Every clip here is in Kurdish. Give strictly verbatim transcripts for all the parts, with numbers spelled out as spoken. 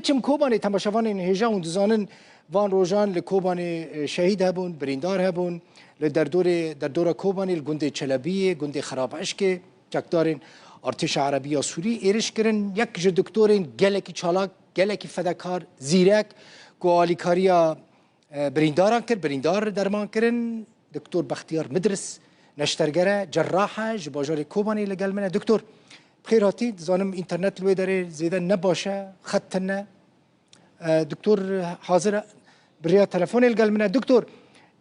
Çim Kobanê, temaşevanên hêja hûn dizanin, van rojan li Kobanê, e, şehîd hebûn, birîndar hebûn. Li derdorê, derdora Kobanê, li gundê Çelebiyê, gundê Xerabişkê, çekdarên Artêşa Erebî ya Sûrî êriş kirin. Yek ji doktorên gelekî çalak, gelekî fedakar, zîrek, ku alîkariya, e, birîndaran kir, birîndar derman kirin. Doktor Bextiyar Midris, neşterger e, cerrah e, ji bajarê Kobanê li gel min e. Doktor, bi xêr hatî. Dizanim înternet li wê derê zêde ne baş e, xet tune. E, doktor hazir e, bi rêya telefonê li gel min e. Doktor,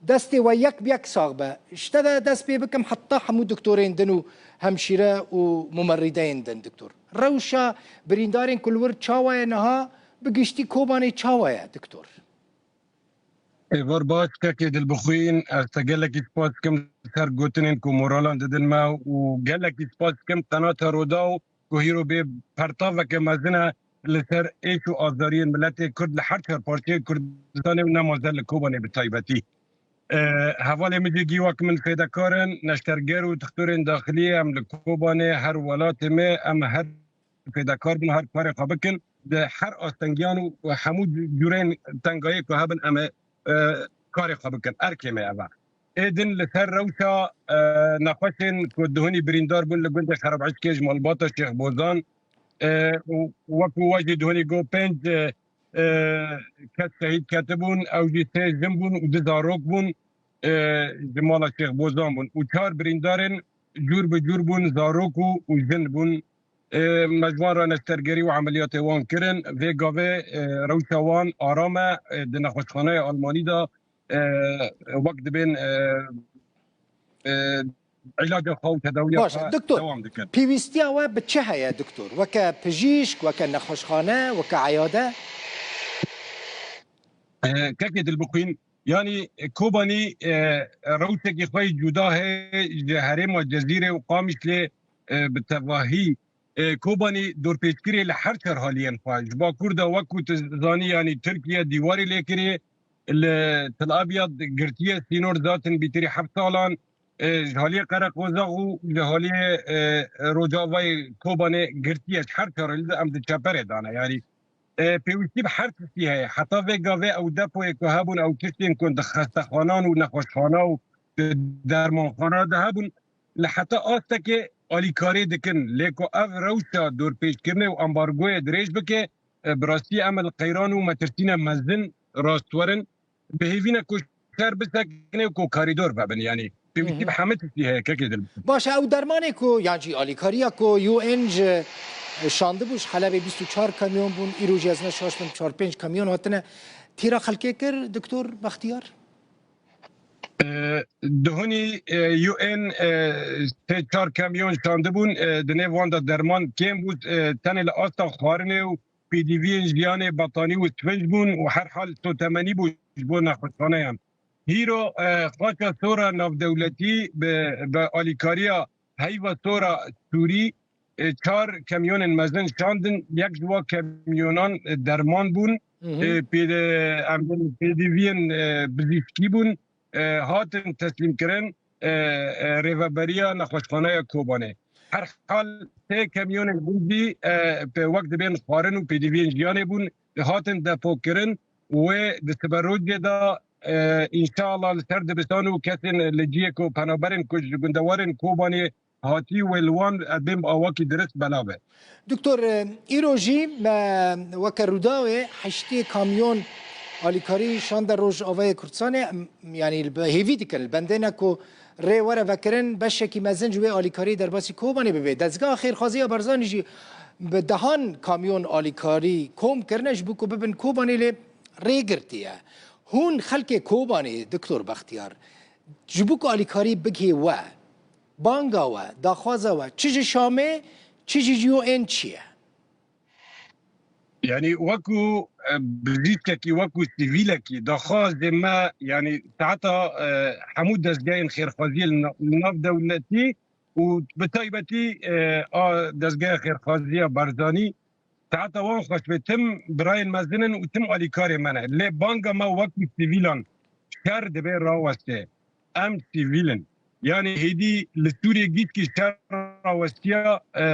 destê we yek bi yek sax be. Ji te de dest pê bikim, heta hemû doktorên din û hemşîre û mumerrîdeyên din, doktor. Rewşa birîndarên ku li wir çawa ye niha, bi giştî Kobanê çawa ye, doktor? Êvar baş, kekê Dilbixwîn, ez te gelekî spas dikim li ser gotinên ku moralan didin me û gelekî spas dikim Qenata Rodaw ku hîro bê pertaveke mezin e li ser êş û azariyên miletê Kurd li her çar parçeyên Kurdistanê û nemaze li Kobanê bi taybetî. E, hevalê min jî gî wek min fêdekar in, neşterger û dixtorên daxiliyê em li Kobanê her welatê me, em her fêdekar bin, her karê xwe bikin. Di her astengiyan û hemû cûrên tengayê ku hebin, em ê, e, karê xwe bikin, erkê me ev e. Ê din li ser rewşa, e, nexweşên ku duhunî birîndar bûn li gundê Xerabişkê ji malbata Şêx Bozan, e, û wekû we jî duhunî got, pênc, e, e, kes şehîd ketibûn, ew jî sê jin bûn û du zarok bûn, e, ji mala Şêx Bozan bûn. Û çar birîndarên cûr bi cûr bûn, zarok û, û jin bûn. E, me ji wan re neştergerî û emeliyatê wan kirin. Vê gavê, e, rewşa wan aram e. E, di nexweşxaneya Almanî de, e, wek dibên, e, e, îlaca xwe û tedawiya Baş e, xwe doktor, dewam dikin. Pêwîstiya we bi çi heye, doktor? Weke pijîşk, weke nexweşxane, weke eyade? E, kekê Dilbixwîn, yanî Kobanî, e, rewşekî xwe yî cuda heye ji herêma Cezîrê û Qamişlê, e, bi tevahî. E, Kobanî dorpêçkirê li her çar haliyên xwe. Ji bakur de wekû tu zanî, yanî Tirkiye dîwarê lê kirê, li Til Abyad girtiye sînor zaten bîtirî heft salan, e, ji haliyê Qereqozax û ji haliyê, e, Rojavayê Kobanê girtiye, ji her çar halî de em di çeperê de ne. Yanî, e, pêwîstî bi her tiştî heye. Heta vê gavê ew depoyê ku hebûn, ew tiştên ku di xestexanan û nexweşxana û di dermanxana de hebûn, li heta astekê alîkarî dikin. Lê ku ev rewşa dorpêçkirinê û ambargoyê dirêj bike, e, bi rastî em li qeyran û metirsîne mezin rast werin. Bi hêvî ne ku şer bisekine û ku karîdor vebin. Yanî pêwîstî Hı hı. bi hemî tiştî heye, kekê Dilbixwîn. Baş e, ew dermanê ku, yan jî alîkariya ku U N ji, e, şandibû ji Helebê bîst û çar kamyon bûn, îro jî ez ne şaş bim çar pênc kamyon hatine tîra xelkê kir, doktor Bextiyar? E, duhunî, e, U N, e, sê çar kamyon şandibûn, e, di nêv wan de derman kêm bû, e, tenê li asta xwarinê û pêdiviyên jiyanê betanî û sivinc bûn û herhal sotemenî bû ji bo nexweşxaneyan. Hîro, e, xaça sora navdewletî bi, bi alîkariya Heyva Sora Sûrî, e, çar kamyonên mezin şandin, yek ji wa kamyonan, e, derman bûn, Hı hı. e, pê-, em pêdiviyên, e, bizîskî bûn, e, hatin teslîmkirin, e, e, rêveberiya nexweşxaneya Kobanê. Herhal sê kamyonên din jî, e, pe-, wek dibên xwarin û pêdiviyên jiyanê bûn, hatin depokirin û wê di siberojê de, e, înşallah li ser dibistan û kesên li ciyê ku penaberên ku ji gundewarên Kobanê hatî wê li wan, e, bên bi awakî dirist belav e. Doktor, e, îro jî me weke Rûdawê heştê kamyon alîkarî şande Rojavayê Kurdistanê, em, yanî li be-, hêvî dikin, li bendê ne ku rê were vekirin, beşekî mezin ji wê alîkarî derbasî Kobanê bibe. Dezgeha Xêrxwaziya Barzanî jî bi dehan kamyon alîkarî kom kirine ji bo ku bibin Kobanê, lê rê girtiye. Hûn xelkê Kobanê, doktor Bextiyar, ji bo ku alîkarî bigihê we, banga we, daxwaza we, çi ji Şamê, çi jî ji U N çi ye? Yanî wekû, e, bijîşkekî, wekû sivîlekî daxwazê me, yanî saeta, e, hemû dezgehên xêrxwaziyê li na-, li nav dewletî û bi taybetî, e, a dezgeha xêrxwaziya Barzanî, saeta wan xweş be, tim birayên mezin in û tim alîkarê me ne. Lê banga me wekî sivîlan, şer divê raweste. Em sivîl in. Yanî hêdî li Sûriyê gîşkî şer rawestiya, e,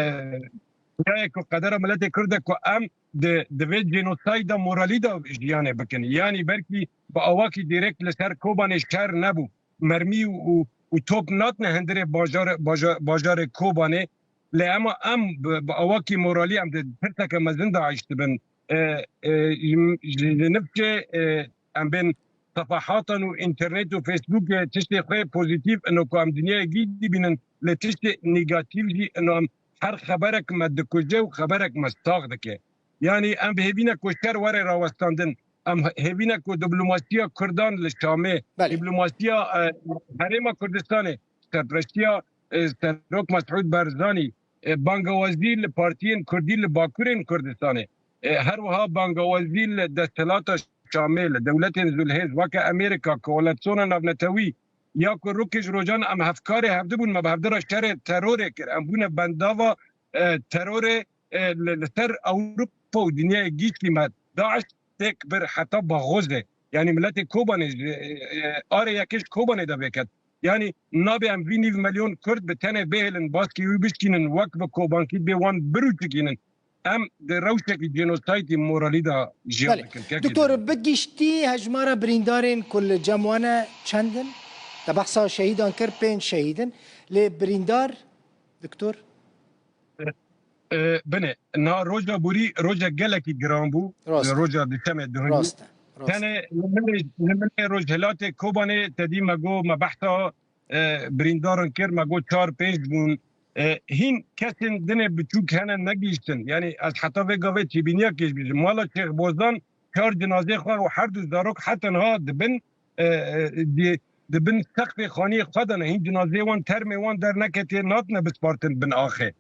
Rêya ku qedera miletê Kurd e ku em di, di vê jenosayda moralî de jiyanê bikin. Yanî belkî bi awakî direkt li ser Kobanê şer nebû. Mermî û, û, û top natine hundirê bajar-, baja-, bajarê Kobanê. Lê ema em bi, bi awakî moralî em di pirseke mezin de aştibin. E, e, ji, ji, ji nifşê, e, em bên sefahatan û înternet û Facebookê tiştê xwe pozîtîf ino ku em dinyayê gî dibînin, lê tiştê negatîf jî ino em her xeberek me dikuje û xeberek me sax dike. Yanî em bi hêvî ne ku şer were rawestandin. Em hêvî ne ku diplomasiya Kurdan li Şamê, Belê. diplomasiya, e, Herêma Kurdistanê, serpereştiya, e, Serok Mesûd Barzanî, e, bangawazî li partiyên Kurdî li Bakurên Kurdistanê, e, her wiha bangawazî li desthilata Şamê, li dewletên Zulhêz, weke Amerîka, Koalîsyona Navnetewî, ya ku rokê ji rojan em hevkarê hevdibûn, me bi hevdira şerê terorê kir. Em bûne bendava, e, terorê, e, li, li ser Ewropa û dinyayê giştî me. DAIŞ têk bir heta Baxozê. Yanî miletê Kobanê ji, e, e, arê yekê ji Kobanê de vêket. Yanî nabe em vî nîv milyon Kurd bi tenê bihêlin, baskî wî bişkînin, wek bi Kobankî bê wan birûçikînin. Em di rewşekî jenosaytî moralî de jiyan Belê. dikin. Kekê Doktor, Dîlan. bi giştî hejmara birîndarên ku li cem wan e çend in? Te behsa şehîdan kir, pênc şehîd in. Lê birîndar, Doktor? E, binê, na roja borî, roja gelekî giran bû. Rast. Roja Duşemê duhunî. Rast e, rast e. Tenê li milê, li milê Rojhilatê Kobanê te dî me got, me behsa, e, birîndaran kir, me got çar pênc bûn. E, hîn kesên dinê biçûk hene negihîştin. Yanî ez heta vê gavê têbîniya kêş bijim. Mala Şêx Bozdan çar cinazê xwe û her du zarok heta niha dibin, e, e, di, dibin sexfê xaniyê xwe de ne. Hîn cinazê wan, termê wan derneketiye, natine bispartin bin axê.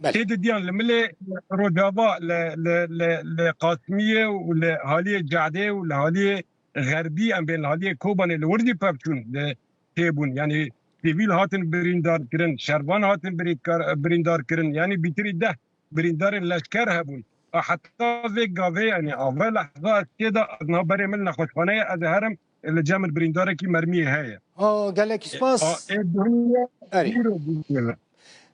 Belê. Tê didiyan li milê Rojava, li, li, li, li Qasimiyê û li haliyê Cehdê û li haliyê Xerbî, em bên li haliyê Kobanê li wir jî pevçûn li têbûn. Yanî sivîl hatin birîndar kirin, şervan hatin birîkar-, birîndar kirin. Yanî bîtirî deh birîndarên leşker hebûn. A heta vê gavê, yanî a ve lehza ez tê de, ez niha berê min nexweşxaneyê, ez ê herim, li cem min birîndarekî mermiyê heye. Ha, gelekî spas. A, ê dunya Erê. îro bûye.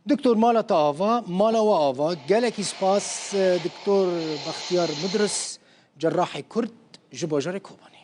Doktor, mala te ava, mala we ava. Gelekî spas, e, Doktor Bextiyar Mudris, cerrahê Kurd ji bajarê Kobanê.